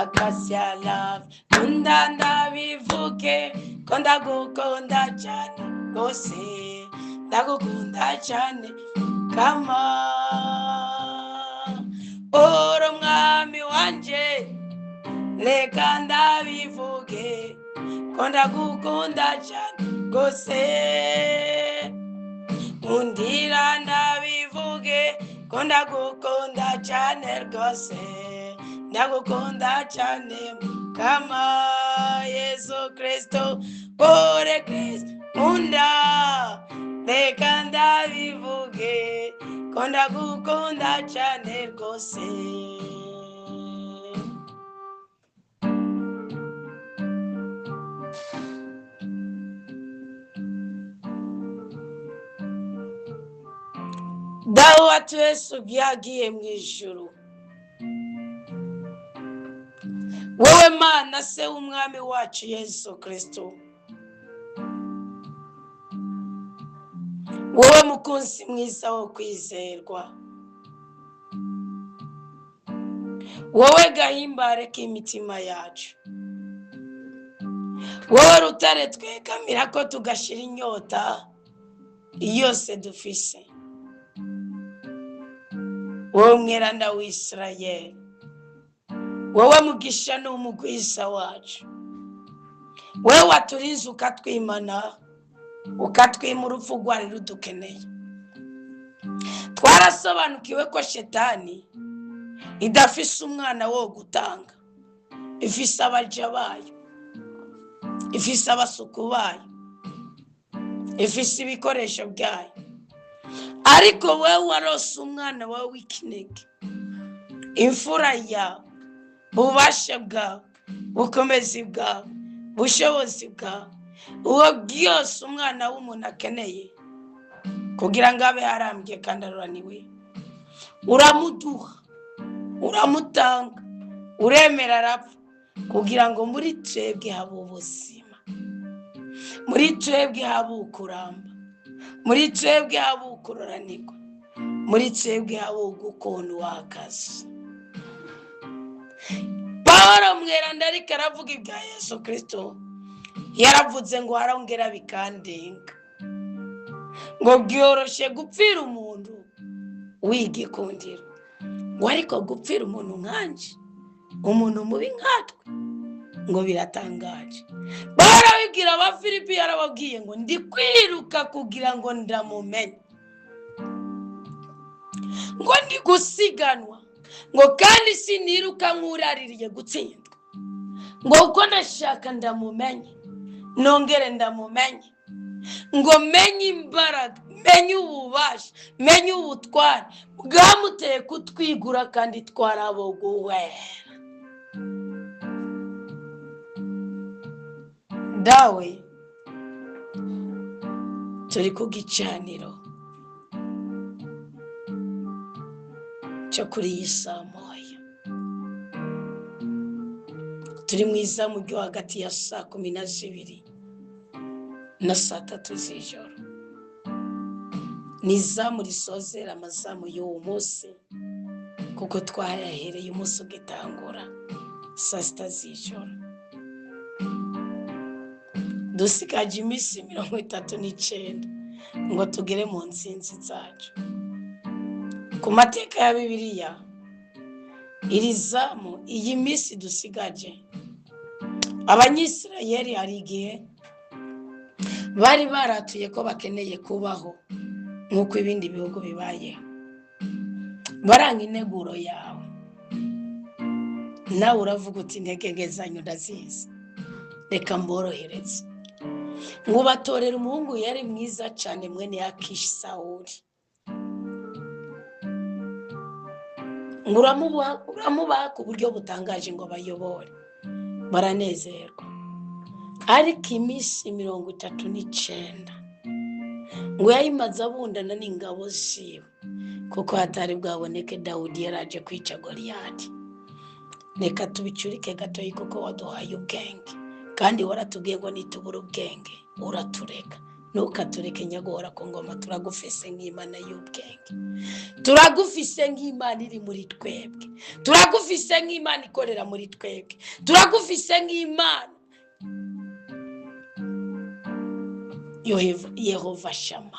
Acacia Love. Nkunda ndabivuge ko ndagukunda cyane rwose, ndagukunda cyane kama uri umwami wanje, reka ndabivuge ko ndagukunda cyane rwose. Nkundira ndabivuge ko ndagukunda cyane rwose, ndagukunda cyane kama Yesu Kristo, uri Kristo nkunda, reka ndabivuge ko ndagukunda cyane rwose. Dawe wa twese ubyagiye mu ijuru, wowe Mana se w'umwami wacu Yesu Kristo, wowe mukunzi mwiza wo kwizerwa, wowe gahimbare k'imitima yacu, wowe rutare twegamira ko tugashira inyota yose dufise, wowe mweranda w'Isirayeli, wowe mugisha n'umugwiza wacu, wowe waturinze ukatwimana, ukatwima urupfu rwari rudukeneye. Twarasobanukiwe ko shetani idafise umwana wo gutanga, ifise abaja bayo, ifise abasuku bayo, ifise ibikoresho byayo, ariko wowe warose umwana wawe w'ikinege, imfura yawe, bubasha bwawe, bukomezi bwawe, bushobozi bwawe, uwo byose umwana w'umuntu akeneye kugira ngo abe arambye kandi aruraniwe, uramuduha, uramutanga, uremera arapfa kugira ngo muri twebwe habe ubuzima, muri twebwe habe ukuramba, muri twebwe habe ukuroranirwa, muri twebwe habe ugukunda wakazi. Pawulo mweranda ariko aravuga ibya Yesu Kristo, yaravuze ngo harongera bikandenga, ngo byoroshye gupfira umuntu wigikundiro, ngo ariko gupfira umuntu nkanje, umuntu mubi nkatwe, ngo biratangaje. Barabibwira Abafilipi, yarababwiye ngo ndi kwiruka kugira ngo ndamumenye, ngo ndi gusiganwa, ngo kandi siniruka nk'uraririye gutsindwa, ngo uko ndashaka ndamumenye, nongere ndamumenye, ngo menye imbaraga, menye ububasha, menye ubutware bwamuteye kutwigura kandi twaraboguwera. Dawe, turi ku gicaniro cyo kuri iyi saa moya, turi mu izamu ryo hagati ya saa kumi na zibiri na saa tatu z'ijoro. Ni izamu risozera amazamu y'uwo munsi, kuko twayahereye umunsi ugitangura saa sita z'ijoro. Dusigaje iminsi 39 ngo tugere mu nsinzi zacu. Ku mateka ya Bibiliya, iri zamu, iyi minsi dusigaje, Abanyisirayeli hari igihe bari baratuye ko bakeneye kubaho nk'uko ibindi bihugu bibayeho, baranga integuro yawe. Nawe uravuga uti intege nke zanyu ndazizi, reka mborohereze. Ngo batorere umuhungu yari mwiza cyane, mwene Akishi Sawuli, ngo uramubaha ku buryo butangaje ngo bayobore, baranezerwa. Ariko iminsi 39 ngo yayimaze abundana n'ingabo ziwe, kuko hatari bwaboneke Dawudi yaraje kwica Goliyati. Reka tubicurike gatoyi, kuko waduhaye ubwenge, kandi waratubwiye ngo nitubura ubwenge uratureka. Ntukatureke nyaguhora ku ngoma. Turagufise nk'Imana y'ubwenge, turagufise nk'Imana iri muri twebwe, turagufise nk'Imana ikorera muri twebwe, turagufise nk'Imana Yehova Shama,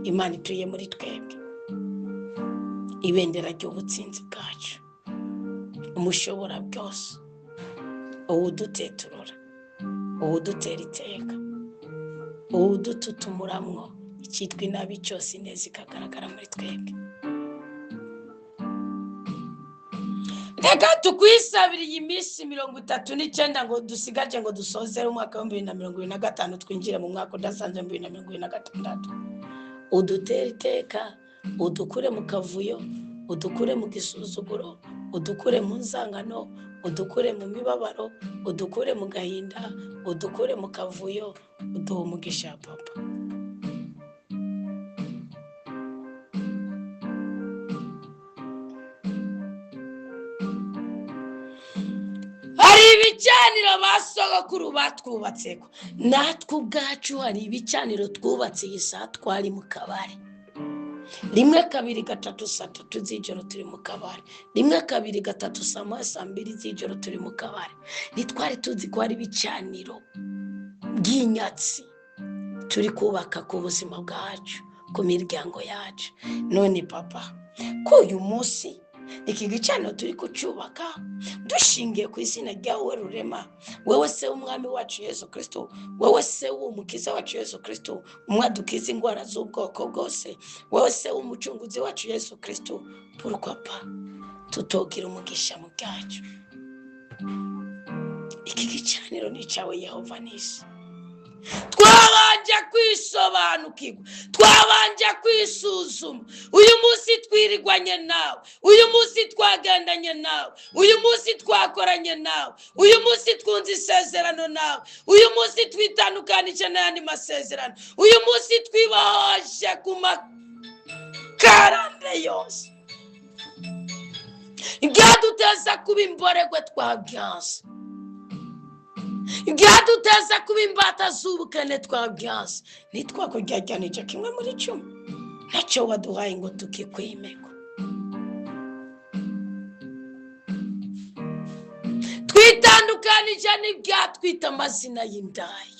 Imana ituye muri twebwe, ibendera ry'ubutsinzi bwacu, umushobora byose, uwuduteturura, uwudutera iteka, uwudututumuramwo icyitwa inabi cyose, ineza ikagaragara muri twebwe. Reka tukwisabire iyi minsi 39 ngo dusigaje ngo dusozere umwaka wa 2025, twinjire mu mwaka udasanzwe 2026. Udutere iteka, udukure mu kavuyo, udukure mu gisuzuguro, udukure mu nzangano, udukure mu mibabaro, udukure mu gahinda, udukure mu kavuyo, uduhe umugisha papa. Hari ibicaniro ba sogokuru batwubatseko, natwe ubwacu hari ibicaniro twubatse iyi saha twari mu kabari. 1 2 3 saa 3 z'ijoro turi mu kabari, 1 2 3 saa 1 saa 2 z'ijoro turi mu kabari. Ntitwari tuzi ko hari ibicaniro by'inyatsi turi kubaka ku buzima bwacu, ku miryango yacu. None papa, ko uyu munsi iki gicaniro turi kucyubaka dushingiye ku izina ryawe rurema, wowe se w'umwami wacu Yesu Kristo, wowe se w'umukiza wacu Yesu Kristo, umwadukiza indwara z'ubwoko bwose, wowe se w'umucunguzi wacu Yesu Kristo, pourquoi pas tutogira umugisha mu byacu? Iki gicaniro ni icyawe Yehova nisi. Twabanje kwisobanukirwa, twabanje kwisuzuma. Uyu munsi twirigwanye nawe, uyu munsi twagendanye nawe, uyu munsi twakoranye nawe, uyu munsi twunze isezerano nawe, uyu munsi twitandukanije n'ayandi masezerano, uyu munsi twibohoje ku makarande yose ibyaduteza kuba imboregwe twabyanze, ibyaduteza kuba imbata z'ubukene twabyanze. Ntitwakuryaryanije kimwe muri 10 ntacyo waduhaye ngo tukikwimerwa. Twitandukanije n'ibyatwita amazina y'indaya,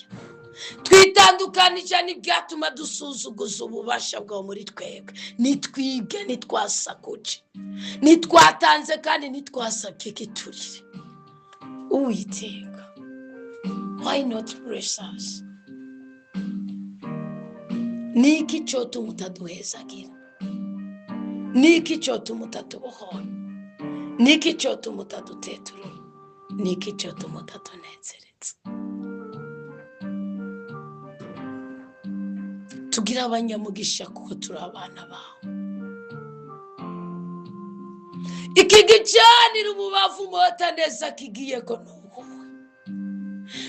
twitandukanije n'ibyatuma dusuzuguza ububasha bwawe muri twebwe. Nitwibwe, ntitwasakuje, ntitwatanze kandi ntitwasabye igiturire. Uwiteka, why not bless us? Niki cyotuma utaduhezagira? Niki cyotuma utatubohora? Niki cyotuma utaduteturura? Niki cyotuma utatunezereza? Tugira abanyamugisha kuko turi abana bawe. Iki gicaniro umubavu umota neza kigiye ko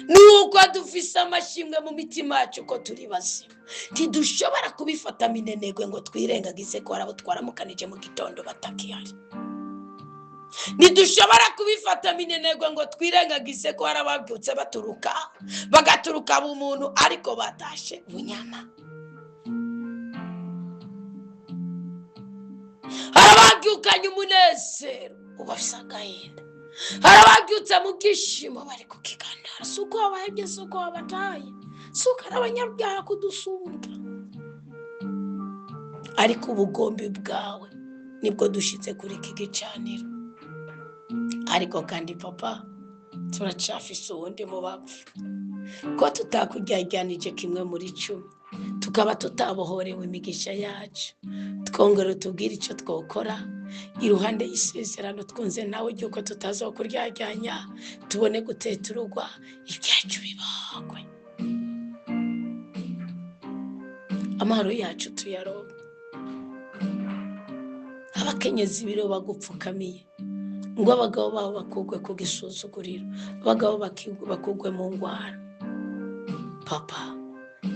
nuko dufise amashimwe mu mitima yacu ko turi bazima. Ntidushobora kubifata minenegwe ngo twirengagize ko hari abo twaramukanije mu gitondo batakihari. Ntidushobora kubifata minenegwe ngo twirengagize ko hari ababyutse baturuka, bagaturuka bumuntu ariko batashe bunyama. Hari ababyukanye umunezero ubafise agahinda, hari ababyutse mu byishimo bari ku kigandara. Si uko wabahebye, si uko wabataye, si uko ari abanyabyaha kudusumba, ariko ubugombi bwawe nibwo dushyize kuri iki gicaniro. Ariko kandi papa, turacafise uwundi mubavu ko tutakuryaryanije kimwe muri 10, tukaba tutabohorewe imigisha yacu. Twongere tubwire icyo twokora iruhande y'isezerano twunze nawe ry'uko tutazokuryaryanya, tubone gutetururwa, ibyacu bibagwe, amahoro yacu tuyaronke. Abakenyezi ibiro bagupfukamiye ngo abagabo babo bakugwe ku gisuzuguriro, abagabo bakugwe mu ngwara. Papa,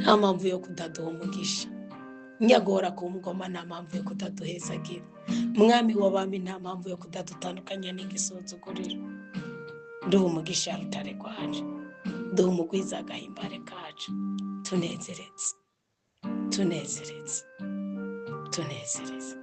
nta mpamvu yo kutaduha umugisha. Nyagora ku ngoma, nta mpamvu yo kutaduhezagira. Mwami w'abami, nta mpamvu yo kutadutandukanya n'igisuzuguriro. Duha umugisha rutare rwacu, duha umugwiza agahimbare kacu, tunezeretse. Tunezereze, tunezereze.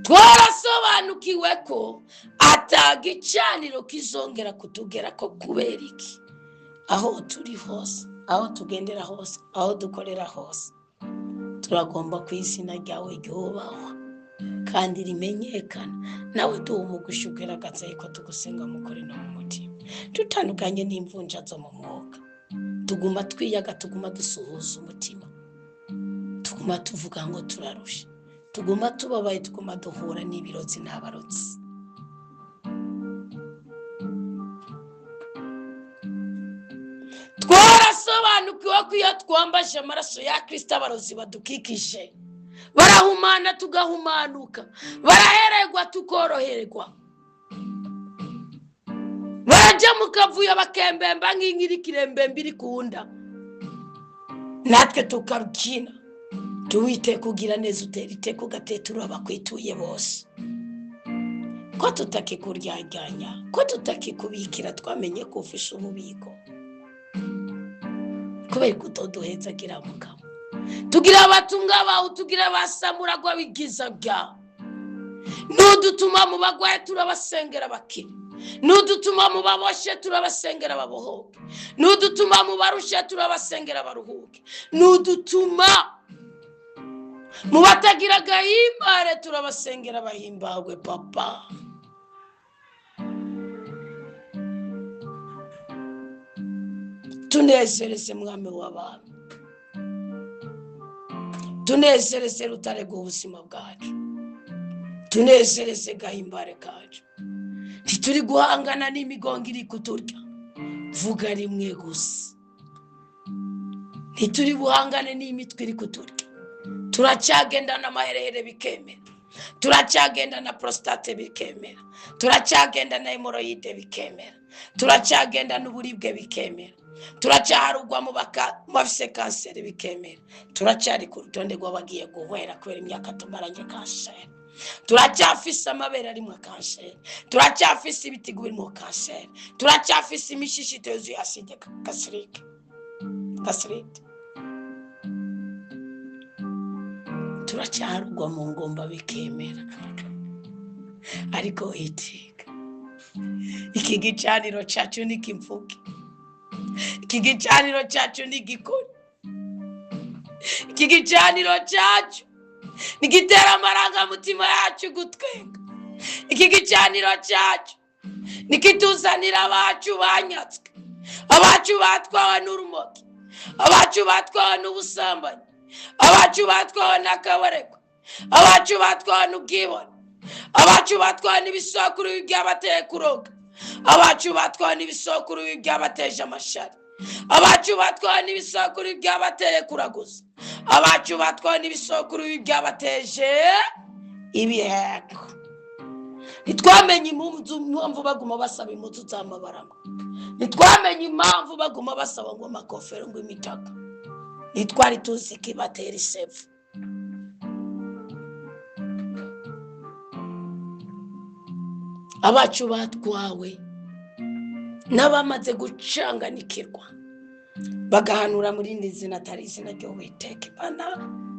Twarasobanukiwe ko atagicaniro kizongera kutugera ko. Kubera iki? Aho turi hose, aho tugendera hose, aho dukorera hose, turagomba ku izina ryawe ryubahwa kandi rimenyekana. Nawe duha umugisha ugaragaza yuko tugusenga mu kuri no mu mutima, tutandukanye n'imvunja zo mu mwuka. Tuguma twiyaga, tuguma dusuhuza umutima, tuguma tuvuga ngo turarusha, tuguma tubabaye, tuguma duhura n'ibirozi n'abarotsi. Twarasobanukiwe ko iyo twambaje amaraso ya Kristo, abarozi badukikije barahumana tugahumanuka, barahererwa tukoroherwa, barajya mu kavuyo bakembemba nk'inkiri kirembemba iri kunda, natwe tukabyina. Tuwite kugira neza, utera iteka ugatetura abakwituye bose. Ko tutakikuryajyanya, ko tutakikubikira, twamenye ko ufishe ububiko. Kubera ko utoduhetsagira mugabo, tugira abatunga bawe, tugira abasamuragwa b'ibyiza byawe. Nudutuma mu bagwaye turabasengera bakire, nudutuma mu baboshe turabasengera babohoke, nudutuma mu barushe turabasengera baruhuke, nudutuma mu batagira agahimbare turabasengera bahimbagwe. Papa, tunezereze mwami w'abantu, tunezereze rutare rw'ubuzima bwacu, tunezereze gahimbare kacu. Ntituri guhangana n'imigongo iri kuturya, vuga rimwe gusa. Ntituri buhangane n'imitwe iri kuturya, turacyagenda n'amaherehere bikemera, turacyagenda na prostate bikemera, turacyagenda na hémorroïde bikemera, turacyagenda n'uburibwe bikemera, turacyaharugwa mu bafise kanseri bikemera, turacyari ku rutonde rw'abagiye guhwera kubera imyaka tumaranye kanseri, turacyafise amabere arimo kanseri, turacyafise ibitigu birimo kanseri, turacyafise imishishito yuzuye acide gastrique, gastrite, turacyaharugwa mu ngomba bikemera. Ariko iteka iki gicaniro cyacu nikimvuge, iki gicaniro cyacu nigikore, iki gicaniro cyacu nigitera amarangamutima yacu gutwenga, iki gicaniro cyacu nikituzanira abacu banyatswe, abacu batwawe n'urumogi, abacu batwawe n'ubusambanyi, abacu batwawe n'akabareko, abacu batwawe n'ubwibone, abacu batwawe n'ibisokuru byabateye kuroga, abacu batwawe n'ibisokuru byabateje amashari, abacu batwawe n'ibisokuru byabateye kuraguza, abacu batwawe n'ibisokuru byabateje ibiheko. Ntitwamenye impamvu baguma basaba impuzu z'amabarama, ntitwamenye impamvu baguma basaba ngo amakofero, ngo imitaka. Ntitwari tuzi ko ibatera isefu. Abacu batwawe n'abamaze gucanganikirwa, bagahanura muri iri zina atari izina ry'Uwiteka Imana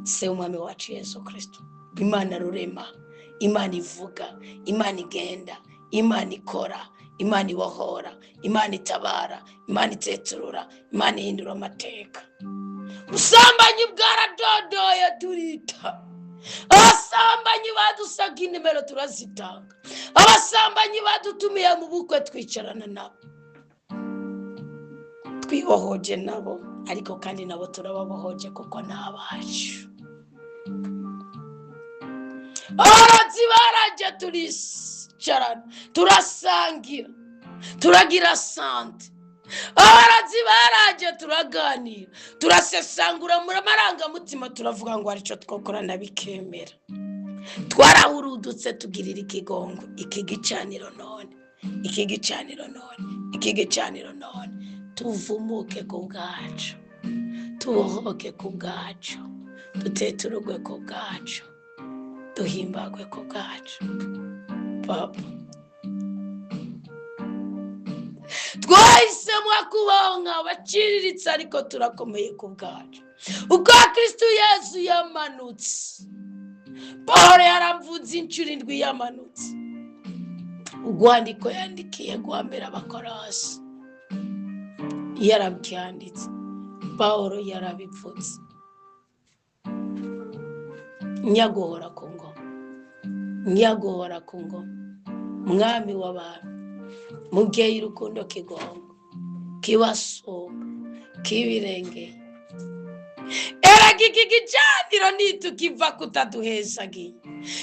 se umwami wacu Yesu Kirisito, Imana rurema, Imana ivuga, Imana igenda, Imana ikora, Imana ibohora, Imana itabara, Imana iteturura, Imana ihindura amateka. Ubusambanyi bwaradodoye turita, abasambanyi badusaga inimero turazitanga, abasambanyi badutumiye mu bukwe twicarana nabo, twibohoje nabo, ariko kandi nabo turababohoje kuko ni abacu. Abarozi barajya turicarana, turasangira, turagira santé. Abarozi barajya turaganira, turasesangura muri amarangamutima, turavuga ngo aricyo twakorana bikemera. Twarahurudutse tugirira ikigongo iki gicaniro none, iki gicaniro none, iki gicaniro none. Tuvumuke ku bwacu, tubohoke ku bwacu, duteturugwe ku bwacu. Duhimbagwe ku bwacu, Papa. Twahisemo kubaho nk'abaciriritse, ariko turakomeye ku bwacu. Uko Kristo Yesu yamanutse, Paul yaramvuze inshuro 7 yamanutse. Urwandiko yandikiye guhambira Abakorasi yarabyanditse, Paul yarabivutse. Nyaguhora ku ngoma, nyaguhora ku ngoma, mwami w'abantu, mubyeyi urukundo kigongo kibasumba kibirengeye. Erega iki gicaniro nitukiva kutaduhezagiye,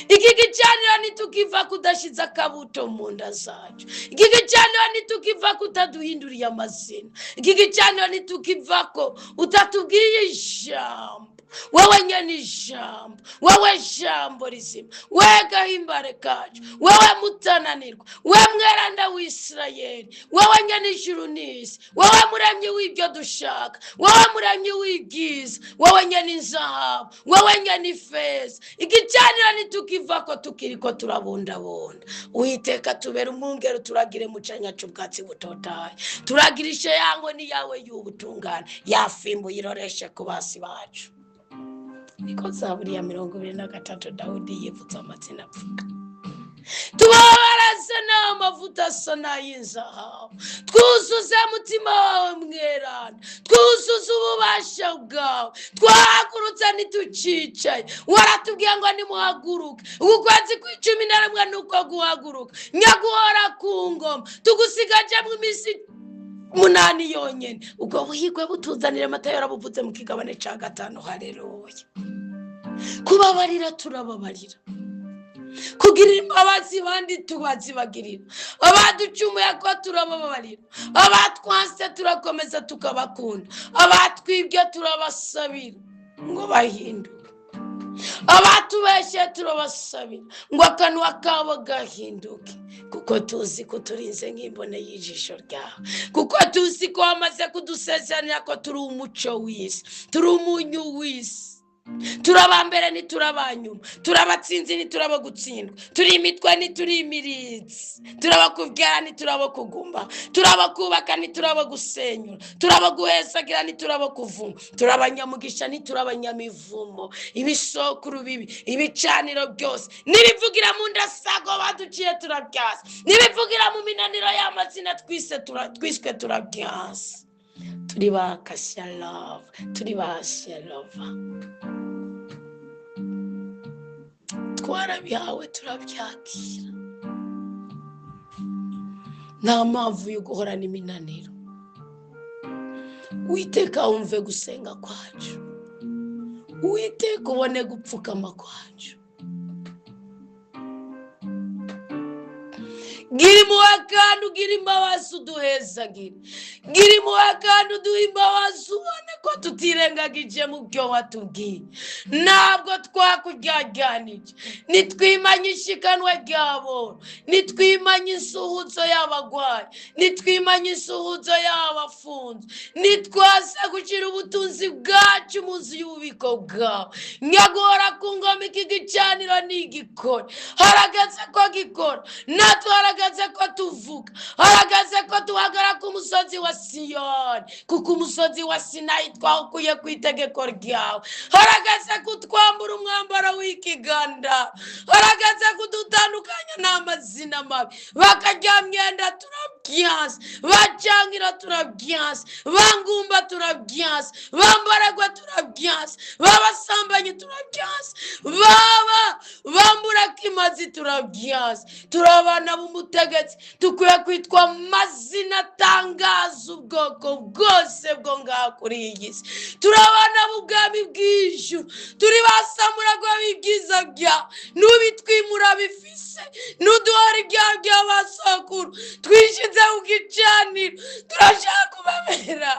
iki gicaniro nitukiva kudashize akabuto mu nda zacu, iki gicaniro nitukiva kutaduhinduriye amazina, iki gicaniro nitukiva ko utatubwiye ijambo. Wewe nyene ijambo, wewe jambo rizima, wewe gahimbare kacu, wewe mutananirwa, wewe mweranda w'Isirayeli, wewe nyene ijuru n'isi, wewe muremyi w'ibyo dushaka, wewe muremyi w'ibyiza, wewe nyene inzahabu, wewe nyene ifeza. Igicaniro nitukivako tukiriko turabundabunda. Uwiteka tubere umwungere, turagire mu canya c'ubwatsi butotahaye, turagirishe yango ni yawe y'ubutungane, yafimbuye iroreshe ku basi bacu. Niko Zaburi ya 23 Dawudi yivutse amazina avuga. Tubabaraze n'amavuta asa n'ay'inzahabu, twuzuze mutima wawe mweranda, twuzuze ububasha bwawe. Twahagurutse ntitucicaye, waratubwiye ngo nimuhaguruke. Uku kwezi kw'icumi na rimwe nuko guhaguruka, nyaguhora ku ngoma, tugusigajemo iminsi 8 yonyene. Ubwo buhigwe butuzanire amata yarabuvuze mu kigabane ca 5. Haleluya. Kubabarira turababarira, kugirira imbabazi bandi tubazibagirira, abaducumuye ko turababarira, abatwanse turakomeza tukabakunda, abatwibye turabasabira ngo bahinduke, abatubeshye turabasabira ngo akanwa kabo gahinduke, kuko tuzi ko turinze nk'imbone y'ijisho ryawe, kuko tuzi ko wamaze kudusezeranira ko turi umuco w'isi, turi umunyu w'isi. Turabambere ntiturabanyuma, turabatsinzi ntituraba gutsindwa, turi imitwe ntituri imirinzi, turabakubyara ntituraba kugumba, turabakubaka ntituraba gusenyura, turabaguhezagira ntituraba kuvuma, turabanyamugisha ntiturabanyamivumo. Ibisokuru bibi, ibicaniro byose nibivugira mu ndasago baduciye turabyaza, nibivugira mu minaniro y'amazina twiswe turabyaza. Turi ba Kasha Love, turi ba Shalova, twarabihawe turabyakira. Nta mpamvu yo guhorana iminaniro. Uwiteka wumve gusenga kwacu, Uwiteka ubone gupfukama kwacu. Gira impuhwe kandi ugire imbabazi uduhezagire, gira impuhwe kandi uduhe imbabazi, ubone ko tutirengagije mu byo watubwiye. Ntabwo twakuryaryanije, nitwimanye ishikanwa ryabo, nitwimanye insuhuzo y'abagwayi, nitwimanye insuhuzo y'abafunzwe, nitwase gushyira ubutunzi bwacu mu nzu y'ububiko bwawe. Nyaguhora ku ngoma iki gicaniro ntigikore, haragaze ko gikora, natwe haragaze ko tuvuga, haragaze ko duhagarara ku musozi wa Siyoni, kuko umusozi wa Sinayi twawukuye ku itegeko ryawe. Haragaze kutwambura umwambaro w'ikiganda, haragaze kudutandukanya n'amazina mabi. Bakarya myenda turabyanse, bacangira turabyanse, bangumba turabyanse, bambaragwa turabyanse, babasambanyi turabyanse, baba bambura kimazi turabyanse. Turabana b'umutegetsi, dukwiye kwitwa amazina atangaza ubwoko bwose bwo ngaha kuri iyi si. Turabana b'ubwami bw'ijuru, turi basamuragwa b'ibyiza byawe, n'ubitwimura bifise, n'uduhora ibyaha by'abasokuru, twishize ku gicaniro, turashaka kubabera.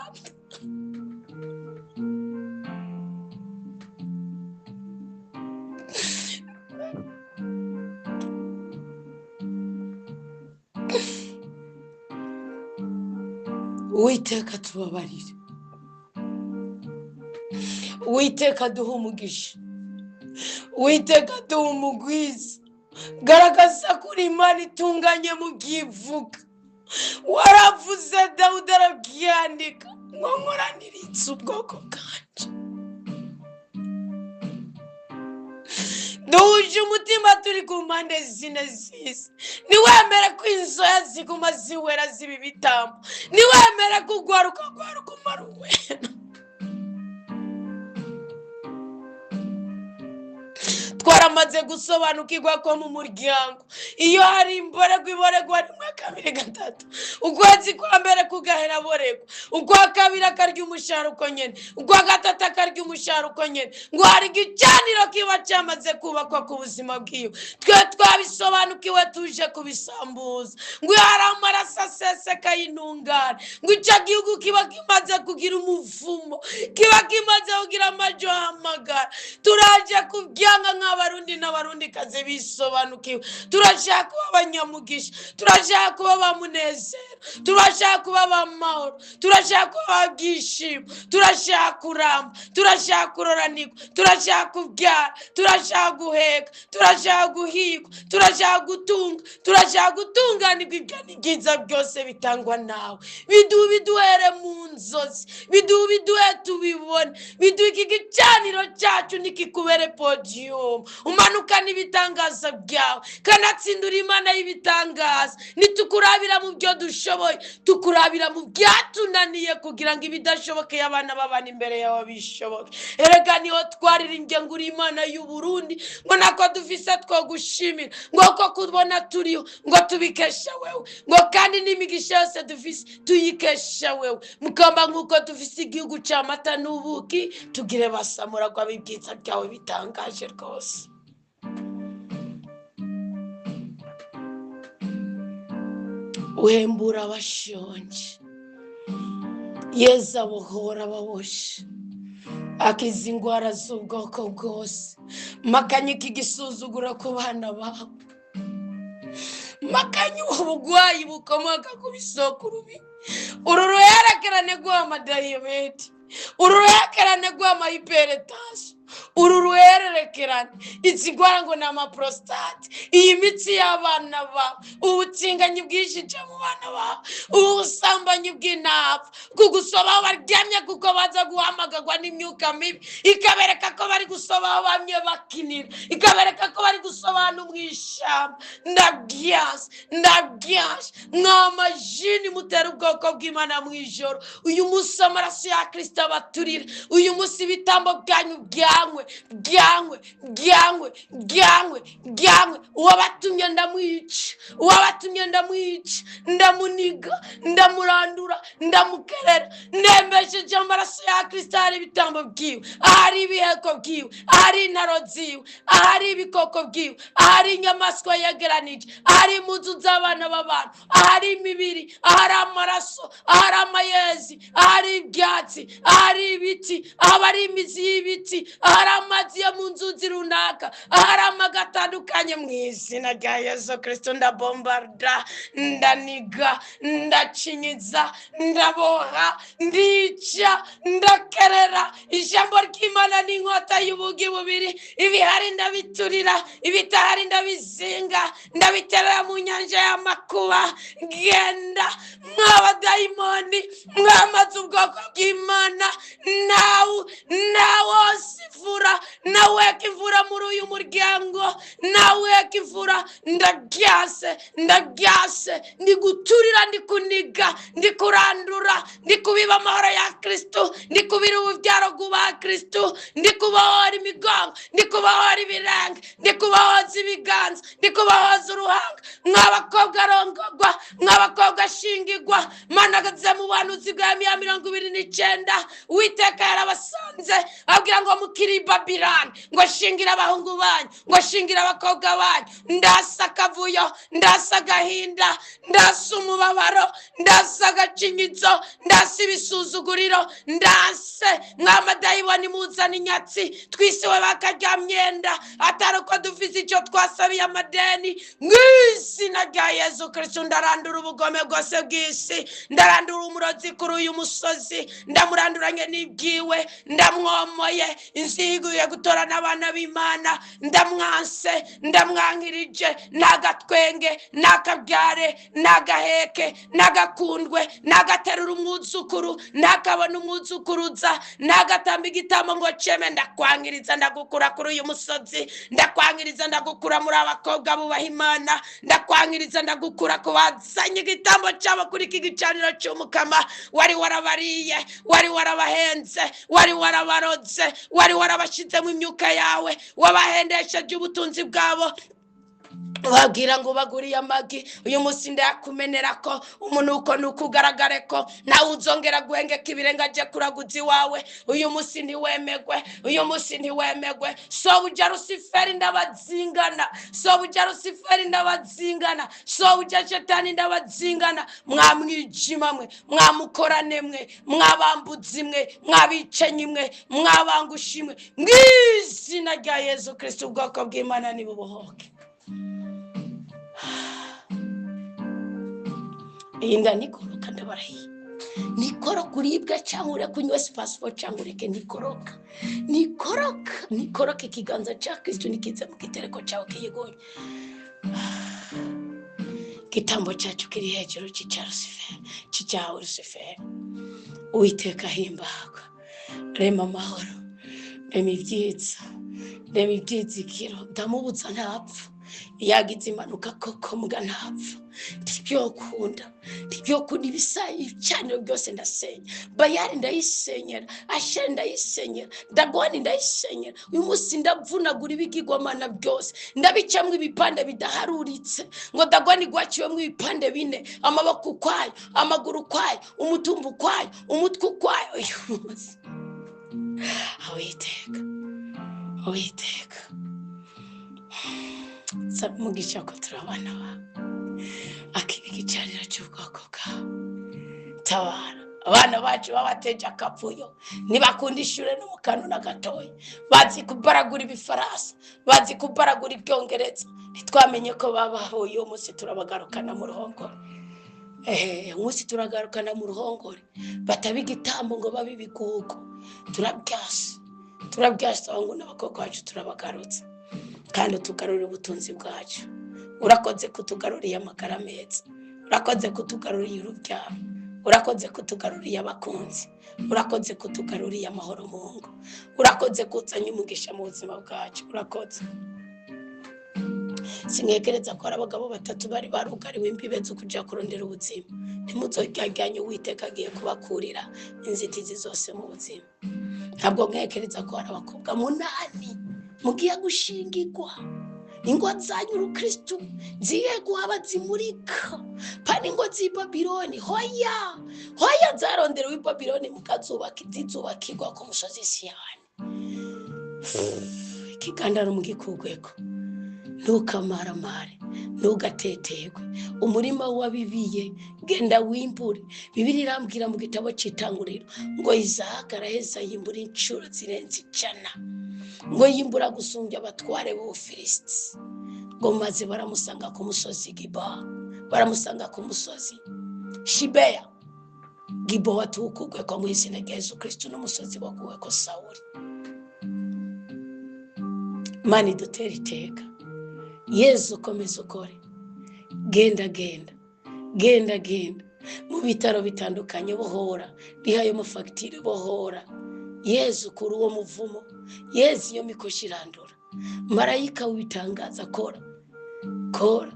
Uwiteka tubabarire, Uwiteka duhe umugisha, Uwiteka, duha umugwiza. Garagaza ko uri Imana itunganye mu byivuga. Waravuze, Dawudi arabyandika ngo nkoraniritse ubwoko bwanje. Duhuje umutima, turi ku mpande zine z'isi. Ntiwemere ko inzoya ziguma ziwera ziba ibitambo. Ntiwemere ko ugwaruka gwaruka umara uwera. Twaramaze gusobanukirwa ko mu muryango iyo hari imborerwa, iboregwa rimwe, kabiri, gatatu, ukwezi kwa mbere kugahera aboregwa, ukwa kabiri akarya umushahara uko nyene, ukwa gatatu akarya umushahara uko nyene, ngo hari igicaniro kiba cyamaze kubakwa ku buzima bwiwe. Twe twabisobanukiwe, tuje kubisambuza. Ngo iyo hari amaraso aseseka y'intungane, ngo icyo gihugu kiba kimaze kugira umuvumo, kiba kimaze kugira amajo ahamagara. Turaje kubyanga nk'Abarundi n'Abarundikazi bisobanukiwe. Turashaka kuba abanyamugisha, turashaka kuba ba munezero, turashaka kuba ba mahoro, turashaka kuba ba byishimo, turashaka kuramba, turashaka kuroranirwa, turashaka kubyara, turashaka guheka, turashaka guhigwa, turashaka gutunga, turashaka gutunganirwa. Ibyo ni byiza byose bitangwa nawe. Biduhe, biduhere mu nzozi, biduhe, biduhe tubibone, biduhe. Iki gicaniro cyacu nikikubere podiyumu, umanuka n'ibitangaza byawe. Kanatsindura Imana y'ibitangaza. Ntitukurabira mu byo dushoboye, tukurabira mu byatunaniye, kugira ngo ibidashobokeye abana babana imbere yawe bishoboke. Erega niho twaririmbye ngo uri Imana y'Uburundi, ngo nako dufise two gushimira, ngo ko kubona turiho ngo tubikesha wewe, ngo kandi n'imigisha yose dufise tuyikesha wewe. Mukamba nk'uko dufise igihugu c'amata n'ubuki, tugire basamuragwa b'ibyiza byawe bitangaje rwose. Uhembura abashonje, Yezu abohora ababoshe, akiza indwara z'ubwoko bwose. Makanyika igisuzuguro ku bana bawe, makanya ubu bugwayi bukomoka ku bisokuru bibi, uru ruherekerane rw'amadiyabete, uru ruherekerane rw'amahiperetansiyo, uru ruhererekerane izi ndwara ngo ni amaporositate, iyi mitsi y'abana bawe, ubutinganyi bwishije mu bana bawe, ubusambanyi bw'intapfa, kugusoba aho baryamye kuko baza guhamagarwa n'imyuka mibi, ikabereka ko bari gusoba aho bamye bakinira, ikabereka ko bari gusoba ahantu mu ishyamba. Ndabyanse, ndabyanse. Mwamajini mutera ubwoko bw'Imana mu ijoro, uyu munsi amaraso ya Kirisito abaturira. Uyu munsi ibitambo byanyu byanywe, byanywe, byanywe, byanywe, byanywe. Uwabatumye ndamwica, uwabatumye ndamwica, ndamuniga, ndamurandura, ndamukerera. Ndembesheje amaraso ya Kirisito ahari ibitambo byiwe, ahari ibiheko byiwe, ahari intaro ziwe, ahari ibikoko byiwe, ahari inyamaswa yegeranije, ahari impuzu z'abana b'abantu, ahari imibiri, ahari amaraso, ahari amayezi, ahari ibyatsi, ahari ibiti, ahari imizi y'ibiti, ahari amazi yo mu nzuzi runaka, ahari amaga atandukanye, mu izina rya Yesu Kirisito ndabombarda, ndaniga, ndacinyiza, ndaboha, ndica, ndakerera. Ijambo ry'Imana ni inkota y'ubugi bubiri. Ibihari ndabiturira, ibitahari ndabizinga, ndabiterera mu nyanja y'amakuba. Genda mw'abadayimoni mwamaze ubwoko bw'Imana. Nawe nawose imvura, naweka imvura muri uyu muryango, naweka imvura. Ndabyase, ndabyase. Ndi guturira, ndi kuniga, ndi kurandura, ndi kubiba amahoro ya Kristo, ndi kubira ububyaro bw'uba Kristo, ndi kubohora imigongo, ndi kubohora ibirenge, ndi kubohoza ibiganza, ndi kubohoza uruhanga. Mw'abakobwa arongogwa, mw'abakobwa ashingigwa, managaze mu buhanuzi bwa Yeremiya 29, Uwiteka yarabasanze abwira ngo mukiri i Babilani, ngo shingire abahungu banyu, ngo shingire abakobwa banyu. Ndasa akavuyo, ndasa agahinda, ndasa umubabaro, ndasa agacinyizo, ndasa ibisuzuguriro, ndase mwamadayiboni muzana inyatsi twisiwe bakarya myenda atari uko dufise icyo twasabiye amadeni. Mu izina rya Yezu Kristo ndarandura ubugome bwose bw'isi, ndarandura umurozi. umurozi kuri uyu musozi, ndamuranduranye n'ibyiwe, ndamwomoye. Inziguye gutora n'abana b'Imana, ndamwanse, ndamwankirije. N'agatwenge, n'akabyare, n'agaheke, n'agakundwe, n'agaterura umwuzukuru, n'akabona umwuzukuruza, n'agatamba igitambo ngo ceme. Ndakwankiriza, ndagukura kuri uyu musozi, ndakwankiriza, ndagukura muri abakobwa bubaha Imana, ndakwankiriza, ndagukura ku bazanye igitambo cyabo kuri iki gicaniro cy'Umukama. Wari warabariye, wari warabahenze, wari warabaroze, wari warabashyizemo imyuka yawe, wabahendesheje ubutunzi bwabo, babwira ngo baguriye amagi. Uyu munsi ndayakumenera ko umunuko nuko ugaragare ko nawe uzongera guhengeka ibirenge aje kuraguza iwawe. Uyu munsi ntiwemegwe, uyu munsi ntiwemegwe. Sobuja Rusiferi, ndabazingana. Sobuja Rusiferi, ndabazingana. Sobuja Shetani, ndabazingana. Mwamwijima mwe, mwamukorane mwe, mwabambuzi mwe, mwabicanyi mwe, mwabangushi mwe, mw'izina rya Yezu Kristo, ubwoko bw'Imana nibubohoke. Iyi nda nikoroka, ndabarahiye, nikoroka uribwa cyangwa ureke unywe pasiporo cyangwa ureke, nikoroka, nikoroka, nikoroka. Ikiganza cya Kristo nikize mu gitereko cyawe kiyigunye. Igitambo cyacu kiri hejuru cy'icya Rusiferi, cy'icyawe Rusiferi. Uwiteka ahimbagwa. Rema amahoro, rema ibyiza, rema ibyizigiro. Ndamubuza ntapfa. Iyo agize impanuka koko mbwa ntapfa. Ntibyokunda, ntibyokunda. Ibisa ibicaniro byose ndasenya. Bayari ndayisenyera, Asheri ndayisenyera, Dagoni ndayisenyera. Uyu munsi ndavunagura ibigirwamana byose, ndabicamo ibipande bidaharuritse. Ngo Dagoni gwaciwemo ibipande bine: amaboko ukwayo, amaguru ukwayo, umutumba ukwayo, umutwe ukwayo. Uyu munsi, Uwiteka, Uwiteka, saba umugisha ko turi abana bawe. Akira igicaniro cy'ubwoko bwawe. Tabara abana bacu babateje akavuyo, ntibakunda ishure no mu kantu na gatoya. Bazi kubaragura ibifaransa, bazi kubaragura ibyongereza, ntitwamenye ko babahuye. Uyu munsi turabagarukana mu ruhongore. Umunsi turagarukana mu ruhongore, bataba igitambo ngo babe ibigugu. Turabyasa, turabyasa. Abahungu n'abakobwa bacu turabagarutse, kandi tugarurire ubutunzi bwacu. Urakoze kutugaruriye amagara meza, urakoze kutugaruriye urubyaro, urakoze kutugaruriye abakunzi, urakoze kutugaruriye amahoro mu ngo, urakoze kuzanye umugisha mu buzima bwacu, urakoze. Sinkekereza ko hari abagabo batatu bari barugariwe imbibe zo kujya kurondera ubuzima. Ntimuzoryajyanye, Uwiteka agiye kubakurira inzitizi zose mu buzima. Ntabwo nkekereza ko hari abakobwa munani mugiye gushingirwa, ingo zanyu urukristu ziye guhaba zimurika pani ingo z'i Babiloni. Hoya, hoya, zaronderewe i Babiloni, mukazubaka zizubakirwa ku musozi Siyani. Ikigandaro mugikugweko. Ntukamaramare, ntugateterwe. Umurima wabibiye, genda wimbure. Bibiliya irambwira mu gitabo cy'Itanguriro ngo Izahaka araheza yimbura inshuro zirenze 100, ngo yimbura gusumbya abatware b'Ubufilisiti. Ngo maze baramusanga ku musozi Giba, baramusanga ku musozi Shibeya. Gibowa tuwukugwe ko mu izina rya Yesu Kristo, n'umusozi waguwe ko Sawuli. Imana idutera iteka. Yezu, ukomeze ukore. Genda, genda, genda, genda mu bitaro bitandukanye, bohora, rihaye amafagitire, bohora. Yezu, kuri uwo muvumo. Yezu, iyo mikoshi irandura. Marayika w'ibitangaza, kora, kora,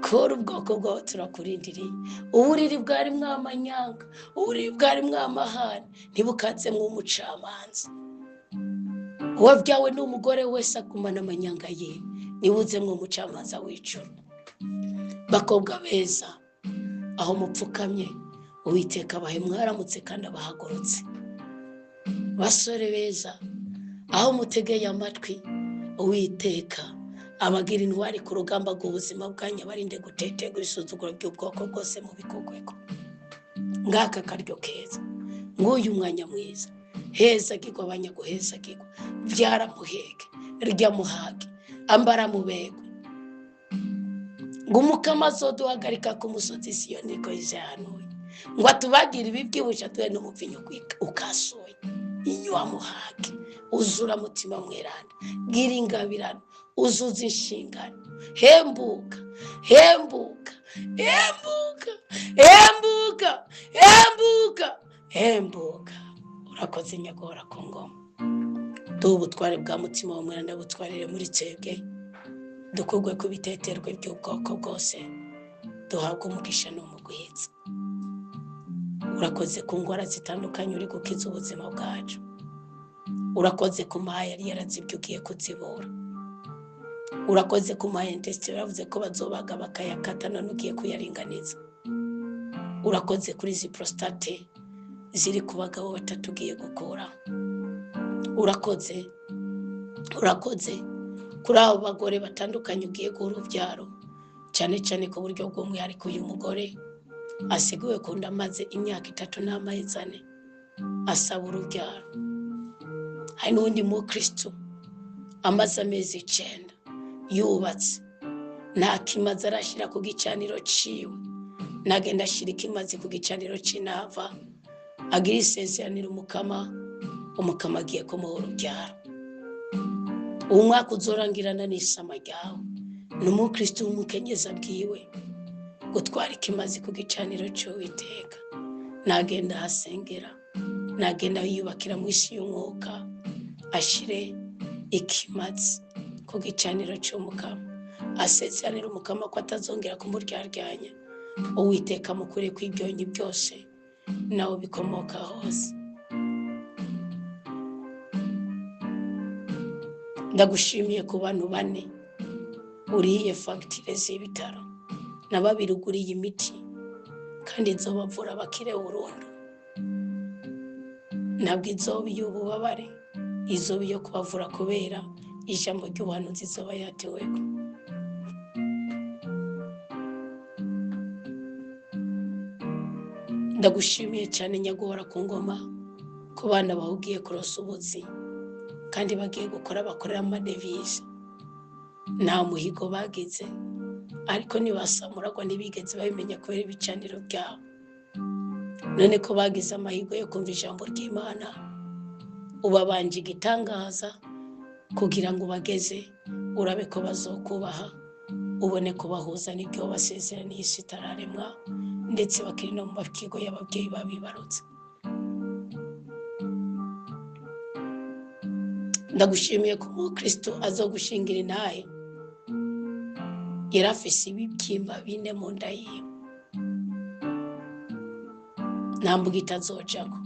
kora. Ubwoko bwawe turakurindiriye. Uburiri bwari mwamanyanga, uburiri bwari mwamahane, ntibukazemo umucamanza. Uwabyawe n'umugore wese agumana amanyanga ye, nibuzemo umucamanza w'ijuru. Bakobwa beza, aho mupfukamye, Uwiteka abahe mwaramutse kandi abahagurutse. Basore beza, aho mutegeye amatwi, Uwiteka abagira intwari ku rugamba rw'ubuzima bwanyu, abarinde gutetegura isuzuguro ry'ubwoko bwose mu bikogweko. Ngaka karyo keza, nguyu umwanya mwiza. Heza gigwa, abanyaguheza gigwa, byara muheke, rya muhage, ambara mubegwe. Ngo Umukama azoduhagarika ku musozi Siyoni, ko yahanuye. Ngo atubagire ibibyibusha tuhe n'umuvinyu ukasuye. Inywa muhage, uzura mutima mweranda, gira ingabirano, uzuza inshingano. Hembuka, hembuka, hembuka, hembuka, hembuka, hembuka. Urakoze nyagora ku ngoma. Duhe ubutware bwa mutima wa mweranda, butwarire muri twebwe, dukurwe ku biteterwe by'ubwoko bwose, duhabwe umugisha n'umugwiza. Urakoze ku ndwara zitandukanye uri gukiza ubuzima bwacu. Urakoze ku maha yari yarazibye ugiye kuzibura. Urakoze ku maha intesite bavuze ko bazobaga bakayakata, none ugiye kuyaringaniza. Urakoze kuri izi prostate ziri ku bagabo batatu ugiye gukura. Urakoze, urakoze kuri abo bagore batandukanye ugiye guha urubyaro, cyane cyane ku buryo bw'umwihariko uyu mugore asiguwe ku nda amaze imyaka 3 n'amezi 4 asaba urubyaro. Hari n'undi mukristo amaze amezi 9 yubatse, nta kimazi arashyira ku gicaniro ciwe, nagenda ashyira ikimazi ku gicaniro c'inava, agira isezeraniro umukama, umukama agiye kumuha urubyaro. Uwo mwaka uzorangirana n'isama ryawe. Ni umukristo w'umukenyezi abwiwe gutwara ikimazi ku gicaniro c'Uwiteka, nagenda ahasengera, nagenda yiyubakira mu isi y'umwuka, ashire ikimazi ku gicaniro c'umukama, asezeranira umukama ko atazongera kumuryaryanya. Uwiteka mukure kw'ibyonyi byose nawe bikomoka hose. Ndagushimiye ku bantu 4 uriye fagitire z'ibitaro na 2 uguriye imiti, kandi izobavura bakire burundu. Ntabwo izoba iy'ububabare, izoba iyo kubavura kubera ijambo ry'ubuhanuzi izoba yateweko. Ndagushimiye cyane nyaguhora ku ngoma ku bana bahugiye kurosa ubuzi kandi bagiye gukora bakorera amadevize. Nta muhigo bagize, ariko nibasamuragwa ntibigeze babimenya kubera ibicaniro byabo. None ko bagize amahigo yo kumva ijambo ry'Imana, ubabanje igitangaza kugira ngo ubageze, urabe ko bazokubaha, ubone kubahuza n'ibyo basezeraniye isi itararemwa, ndetse bakiri no mu makigo y'ababyeyi babibarutse. Ndagushimiye ko umukristo azogushingira intahe yari afise ibibyimba 4 mu nda yiwe, nta mbuga itazojako.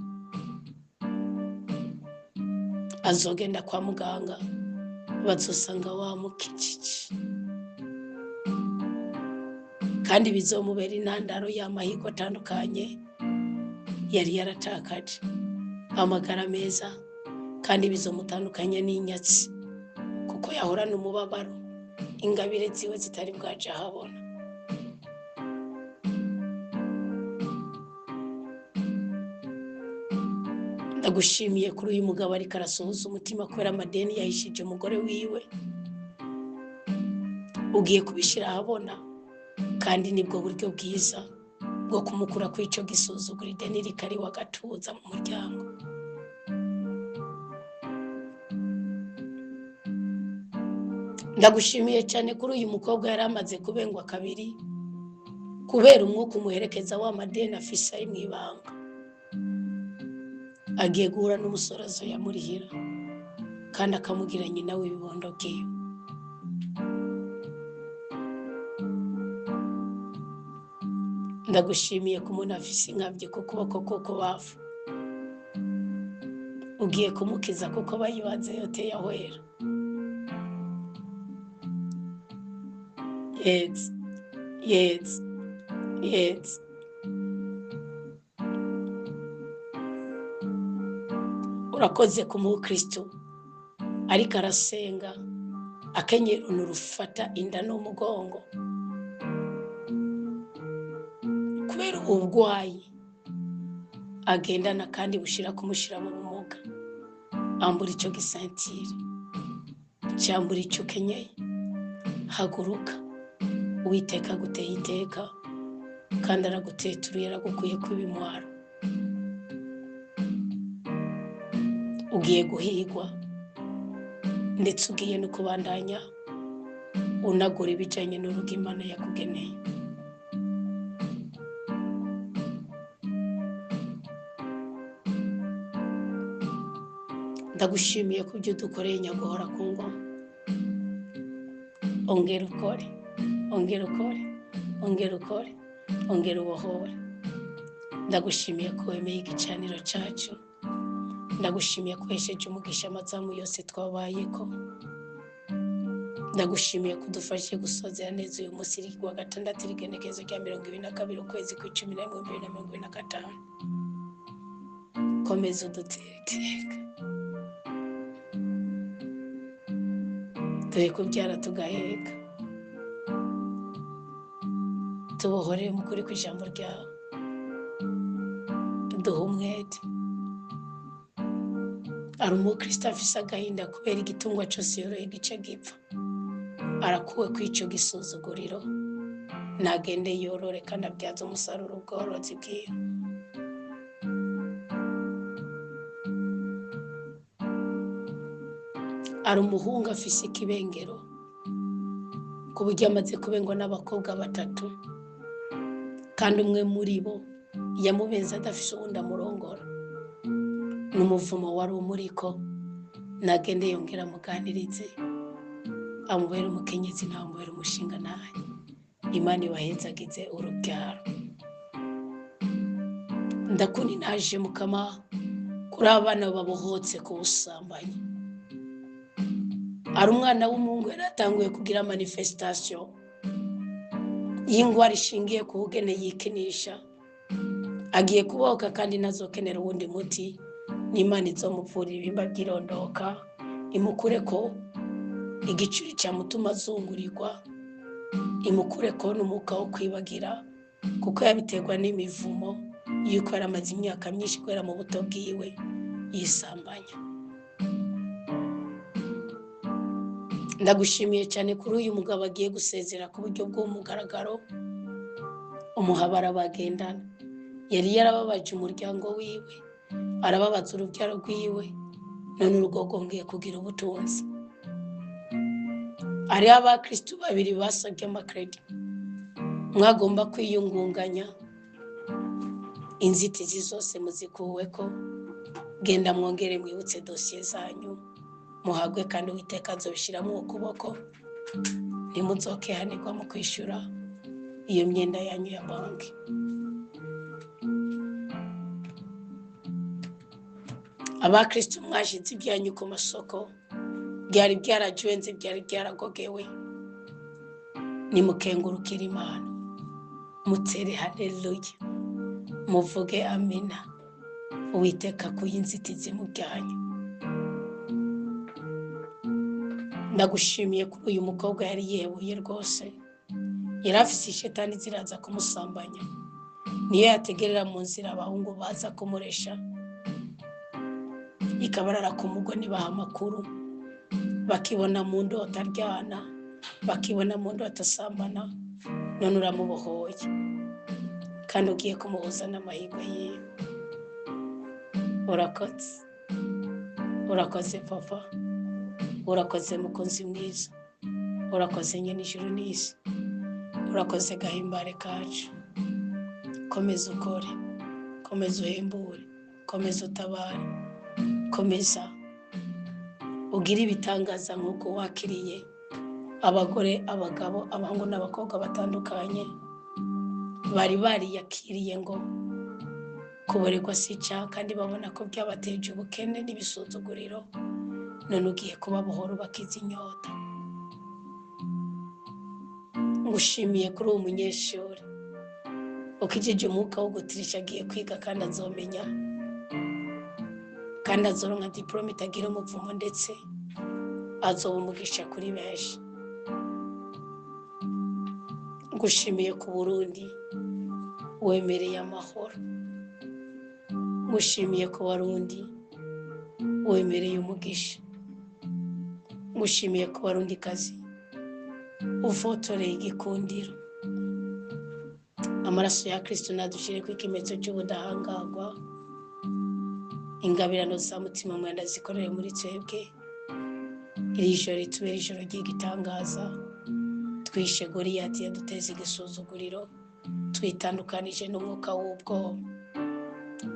Azogenda kwa muganga bazosanga wamukijije, kandi bizomubera intandaro y'amahirwe atandukanye yari yaratakaje, amagara meza, kandi bizomutandukanya n'inyatsi kuko yahorana umubabaro, ingabire ziwe zitari bwaje ahabona. Ndagushimiye kuri uyu mugabo ariko arasuhuza umutima kubera amadeni yahishije umugore wiwe, ugiye kubishyira ahabona, kandi nibwo buryo bwiza bwo kumukura kuri icyo gisuzuguro ideni rikari wagatuza mu muryango. Ndagushimiye cyane kuri uyu mukobwa yari amaze kubengwa kabiri kubera umwuka umuherekeza wa madeni afise ari mu ibanga. Agiye guhura n'umusore yamurihira kandi akamugira nyina w'ibibondo byiwe. Ndagushimiye ku muntu afise inkabyi ku kuboko kuko bafu, ugiye kumukiza kuko bayibanze yote yahwera. Yes, yes, yes. Urakoze ku mukristo ariko arasenga akenyera urufata inda n'umugongo kubera ubugwayi agendana kandi bushira kumushira mu bumuga. Ambura icyo gisentire, cyambura icyo ukenyeye, haguruka Uwiteka aguteye iteka, Kandi araguteturuye, aragukuye ku ibimwaro. Ugiye guhigwa ndetse ugiye no kubandanya unagura ibijyanye n'urugo Imana yakugeneye. Ndagushimiye ku byo dukoreye nyaguhora ku ngoma. Ongera ukore, ongera ukore, ongera ukore, ongera ubohore. Ndagushimiye ko wemeye igicaniro cyacu. Ndagushimiye ko uhesheje umugisha amazamu yose twabayeko. Ndagushimiye ko udufashije gusozera neza uyu munsi wa gatandatu, igenekerezo rya 22 ukwezi kwa 11 2025. Komeza udutere iteka, dore kubyara tugaheka. Tubohorere mu kuri kw'ijambo ryawe, duhe umwete. Hari umukristo afise agahinda kubera igitungwa cyose yoroye gice gipfa, arakuwe kw'icyo gisuzuguriro, nagende yorore kandi abyaze umusaruro ubworozi bwiwe. Hari umuhungu afise ikibengero ku buryo amaze kubengwa n'abakobwa batatu, kandi umwe muri bo yamubenze adafise uwundi amurongora. N'umuvumo wari umuriko, nagende yongera amuganirize, amubere umukenyezi nawe amubere umushinga nawe. Imana ibahezagize urubyaro. Ndakuni naje mukama kuri abana babohotse ku busambanyi. Hari umwana w'umuhungu yari atanguye kugira manifestation y'ingwara ishingiye ku bugene yikinisha, agiye kubohoka kandi ntazokenera uwundi muti. N'Imana izomuvurira ibimba by'irondoka, imukure ko igicuri cyamutuma azungurirwa, imukure ko n'umwuka wo kwibagira, kuko yabiterwa n'imivumo y'uko yari amaze imyaka myinshi kubera mu buto bwiwe yisambanya. Ndagushimiye cyane kuri uyu mugabo agiye gusezera ku buryo bw'umugaragaro umuhabara bagendana. Yari yarababaje umuryango wiwe, arababaza urubyaro rwiwe, none urugo rwongeye kugira ubutunzi. Hariho abakristu babiri basabye amakredi, mwagomba kwiyungunganya, inzitizi zose muzikuweko. Genda mwongere mwibutse dosiye zanyu, muhagwe kandi Uwiteka azobishyiramo ukuboko, ntimuzokehanirwa mu kwishyura iyo myenda yanyu ya banki. Abakristu mwashyize ibyanyu ku masoko, byari byarajuwenze, byari byaragogewe, nimukengurukire Imana, mutere haleluya, muvuge amina. Uwiteka akuye inzitizi mu byanyu. Ndagushimiye kuri uyu mukobwa yari yebuye rwose, yari afise ishetani ziraza kumusambanya, niyo yategerera mu nzira abahungu baza kumuresha, ikabarara ku mugo nibaha amakuru, bakibona mu ndoto aryana, bakibona mu ndoto asambana. None uramubohoye kandi ugiye kumuhuza n'amahirwe yiwe. Urakoze, urakoze papa, urakoze mukunzi mwiza, urakoze nyine ijuru n'isi, urakoze gahimbare kacu. Komeza ukore, komeza uhembure, komeza utabare, komeza ugire ibitangaza nk'uko wakiriye abagore, abagabo, abahungu n'abakobwa batandukanye bari bariyakiriye ngo kuborerwa si icyaha, kandi babona ko byabateje ubukene n'ibisuzuguriro. None ugiye kubabohora ubakiza inyota. Ngushimiye kuri uwo munyeshuri ukijije umwuka wo gutirisha, agiye kwiga kandi azomenya, kandi azoronka diporome itagira umuvumo, ndetse azoba umugisha kuri benshi. Ngushimiye ku Burundi wemereye amahoro, ngushimiye ku Barundi wemereye umugisha, ngushimiye ku Barundikazi ufotoreye igikundiro. Amaraso ya Kristo nadushyire ku ikimenyetso cy'ubudahangarwa. Ingabirano za mutima mwenda zikorere muri twebwe. Iri joro ritubere ijoro ry'igitangaza. Twishe Goliyati yaduteza igisuzuguriro, twitandukanije n'umwuka w'ubwoba.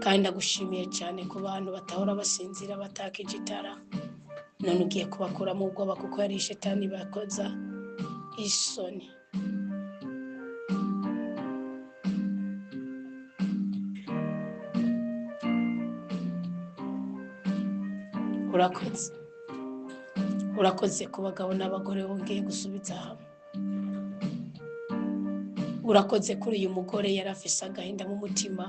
Kandi ndagushimiye cyane ku bantu batahora basinzira batakije itara, none ugiye kubakuramo ubwoba kuko yari shetani bakoza isoni. Urakoze, urakoze ku bagabo n'abagore bongeye gusubiza hamwe. Urakoze kuri uyu mugore yari afise agahinda mu mutima,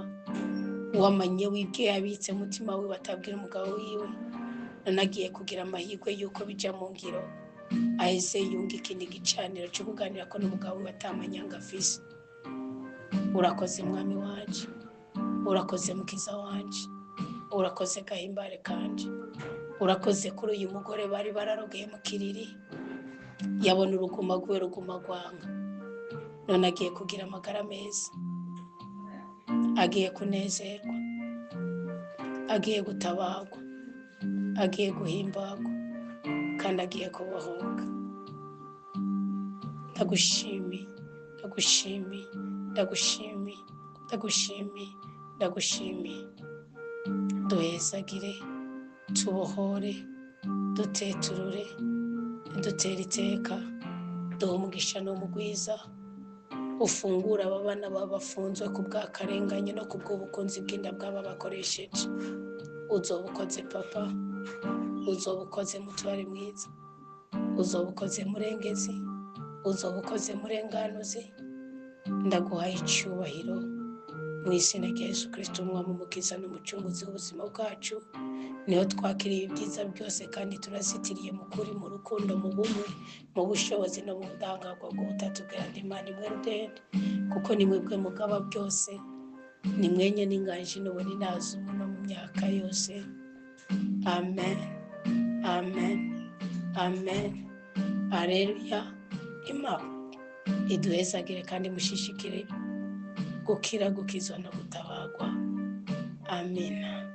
wamanye wibwe yabitse umutima we batabwira umugabo wiwe, none agiye kugira amahirwe y'uko bija mu ngiro, aheze yunga ikindi gicaniro cyo kuganira ko n'umugabo wiwe atamanyanga afise. Urakoze mwami wanje, urakoze mukiza wanje, urakoze gahimbare kanje. Urakoze kuri uyu mugore bari bararogeye mu kiriri, yabona uruguma rwiwe ruguma rwanga, none agiye kugira amagara meza, agiye kunezerwa, agiye gutabagwa, agiye guhimbagwa, kandi agiye kubohoka. Ndagushimiye, ndagushimiye, ndagushimiye, ndagushimiye, ndagushimiye. Duhezagire, tubohore, duteturure, dutere iteka, duhe umugisha n'umugwiza, ufungura aba bana bafunzwe ku bw'akarengane no ku bw'ubukunzi bw'inda bw'aba bakoresheje. Uzoba ukoze papa, uzoba ukoze mutware mwiza, uzoba ukoze murengezi, uzoba ukoze murenganuzi. Ndaguhaye icyubahiro mu izina rya Yesu Kristo, umwami, umukiza n'umucunguzi w'ubuzima bwacu. Niho twakiriye ibyiza byose kandi turazitiriye mu kuri, mu rukundo, mu bumwe, mu bushobozi no mu budahangarwa bw'ubutatu bweranda Imana imwe rudende, kuko ni mwebwe mugaba byose, ni mwenye n'inganji n'ubu n'inazi ubu no mu myaka yose. Amen, amen, amen. Aleluya. Imana iduhezagire kandi mushishikire gukira, gukizwa no gutabagwa. Amina.